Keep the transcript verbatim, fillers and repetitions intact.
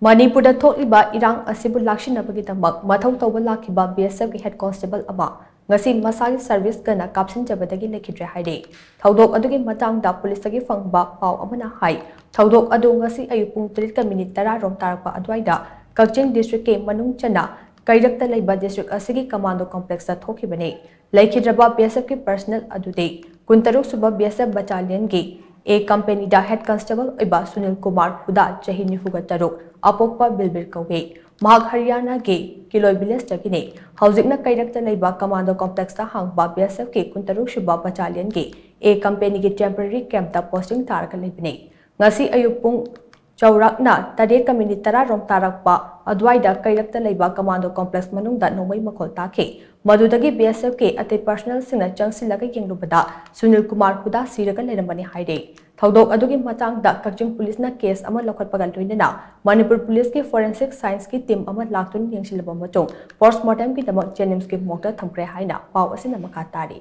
ꯃꯅꯤꯄꯨꯔꯗ ꯊꯣꯛꯂꯤꯕ ꯏꯔꯥꯡ ꯑꯁꯤꯕꯨ ꯂꯥꯛꯁꯤꯟꯅꯕꯒꯤꯗꯃꯛ ꯃꯊꯧ ꯇꯧꯕ ꯂꯥꯛꯈꯤꯕ ꯕꯤ ꯑꯦꯁ ꯑꯦꯐꯀꯤ ꯍꯦꯗ ꯀꯣꯟꯁꯇꯦꯕꯜ ꯑꯃ ꯉꯁꯤ ꯃꯁꯥꯒꯤ ꯁꯔꯚꯤꯁ ꯒꯟꯅ ꯀꯥꯞꯁꯤꯟꯖꯕꯗꯒꯤ ꯂꯩꯈꯤꯗ꯭ꯔꯦ ꯍꯥꯏꯔꯤ꯫ ꯊꯧꯗꯣꯛ ꯑꯗꯨꯒꯤ ꯃꯇꯥꯡꯗ ꯄꯨꯂꯤꯁꯇꯒꯤ ꯐꯪꯕ ꯄꯥꯎ ꯑꯃꯅ ꯍꯥꯏ, ꯊꯧꯗꯣꯛ ꯑꯗꯨ ꯉꯁꯤ ꯑꯌꯨꯛ ꯄꯨꯡ ꯇꯔꯦꯠꯀ ꯃꯤꯅꯤꯠ ꯇꯔꯥ ꯔꯣꯝ ꯇꯥꯔꯛꯄ ꯑꯗꯨꯋꯥꯏꯗ ꯀꯛꯆꯤꯡ ꯗꯤꯁꯇ꯭ꯔꯤꯛꯀꯤ ꯃꯅꯨꯡ ꯆꯟꯅ ꯀꯩꯔꯛꯇ ꯂꯩꯕ ꯗꯤꯁꯇ꯭ꯔꯤꯛ ꯑꯁꯤꯒꯤ ꯀꯃꯥꯟꯗꯣ ꯀꯣꯝꯄ꯭ꯂꯦꯛꯁꯇ ꯊꯣꯛꯈꯤꯕꯅꯤ꯫ ꯂꯩꯈꯤꯗ꯭ꯔꯕ ꯕꯤ ꯑꯦꯁ ꯑꯦꯐꯀꯤ ꯄꯔꯁꯅꯦꯜ ꯑꯗꯨꯗꯤ ꯀꯨꯟꯇꯔꯨꯛ ꯁꯨꯕ ꯕꯤ ꯑꯦꯁ ꯑꯦꯐ ꯕꯠꯇꯥꯂꯤꯌꯟꯒꯤ ꯑꯦ ꯀꯝꯄꯦꯅꯤꯗ ꯍꯦꯗ ꯀꯟꯁꯇꯦꯕꯜ ꯑꯣꯏꯕ ꯁꯨꯅꯤꯜ ꯀꯨꯃꯥꯔ ꯍꯨꯗꯥ, ꯆꯍꯤ ꯅꯤꯐꯨꯒ ꯇꯔꯨꯛ, ꯑꯄꯣꯛꯄ ꯕꯤꯜꯕꯤꯔ ꯀꯧꯏ꯫ ꯃꯍꯥꯛ ꯍꯔꯤꯌꯥꯅꯥꯒꯤ ꯀꯤꯂꯣꯏ ꯚꯤꯂꯦꯖꯇꯒꯤꯅꯤ꯫ ꯍꯧꯖꯤꯛꯅ ꯀꯩꯔꯛꯇ ꯂꯩꯕ ꯀꯃꯥꯟꯗꯣ ꯀꯣꯝꯄ꯭ꯂꯦꯛꯁꯇ ꯍꯥꯡꯕ ꯕꯤ ꯑꯦꯁ ꯑꯦꯐꯀꯤ ꯀꯨꯟꯇꯔꯨꯛ ꯁꯨꯕ ꯕꯠꯇꯥꯂꯤꯌꯟꯒꯤ ꯑꯦ ꯀꯝꯄꯦꯅꯤꯒꯤ ꯇꯦꯝꯄꯔꯔꯤ ꯀꯦꯝꯞꯇ ꯄꯣꯁꯇꯤꯡ ꯇꯥꯔꯒ ꯂꯩꯕꯅꯤ꯫ ꯉꯁꯤ ꯑꯌꯨꯛ ꯄꯨꯡ ꯆꯥꯎꯔꯥꯛꯅ ꯇꯔꯦꯠꯀ ꯃꯤꯅꯤꯠ ꯇꯔꯥ ꯔꯣꯝ ꯇꯥꯔꯛꯄ ꯑꯗꯨꯋꯥꯏꯗ ꯀꯩꯔꯛꯇ ꯂꯩꯕ ꯀꯃꯥꯟꯗꯣ ꯀꯣꯝꯄ꯭ꯂꯦꯛꯁ ꯃꯅꯨꯡꯗ ꯅꯣꯡꯃꯩ ꯃꯈꯣꯜ ꯇꯥꯈꯤ꯫ ꯃꯗꯨꯗꯒꯤ ꯕꯤ ꯑꯦꯁ ꯑꯦꯐꯀꯤ ꯑꯇꯩ ꯄꯔꯁꯅꯦꯜꯁꯤꯡꯅ ꯆꯪꯁꯤꯜꯂꯒ ꯌꯦꯡꯂꯨꯕꯗ ꯁꯨꯅꯤꯜ ꯀꯨꯃꯥꯔ ꯍꯨꯗꯥ ꯁꯤꯔꯒ ꯂꯩꯔꯝꯕꯅꯤ ꯍꯥꯏꯔꯤ꯫ ꯊꯧꯗꯣꯛ ꯑꯗꯨꯒꯤ ꯃꯇꯥꯡꯗ ꯀꯛꯆꯤꯡ ꯄꯨꯂꯤꯁꯅ ꯀꯦꯁ ꯑꯃ ꯂꯧꯈꯠꯄꯒ ꯂꯣꯏꯅꯅ ꯃꯅꯤꯄꯨꯔ ꯄꯨꯂꯤꯁꯀꯤ ꯐꯣꯔꯦꯟꯁꯤꯛ ꯁꯥꯏꯟꯁꯀꯤ ꯇꯤꯝ ꯑꯃ ꯂꯥꯛꯇꯨꯅ ꯌꯦꯡꯁꯤꯜꯂꯕ ꯃꯇꯨꯡ ꯄꯣꯁꯃꯣꯔꯇꯦꯝꯒꯤꯗꯃꯛ ꯖꯦꯅꯤꯝꯁꯀꯤ ꯃꯣꯔꯒꯇ ꯊꯝꯈ꯭ꯔꯦ ꯍꯥꯏꯅ ꯄꯥꯎ ꯑꯁꯤꯅ ꯃꯈꯥ ꯇꯥꯔꯤ꯫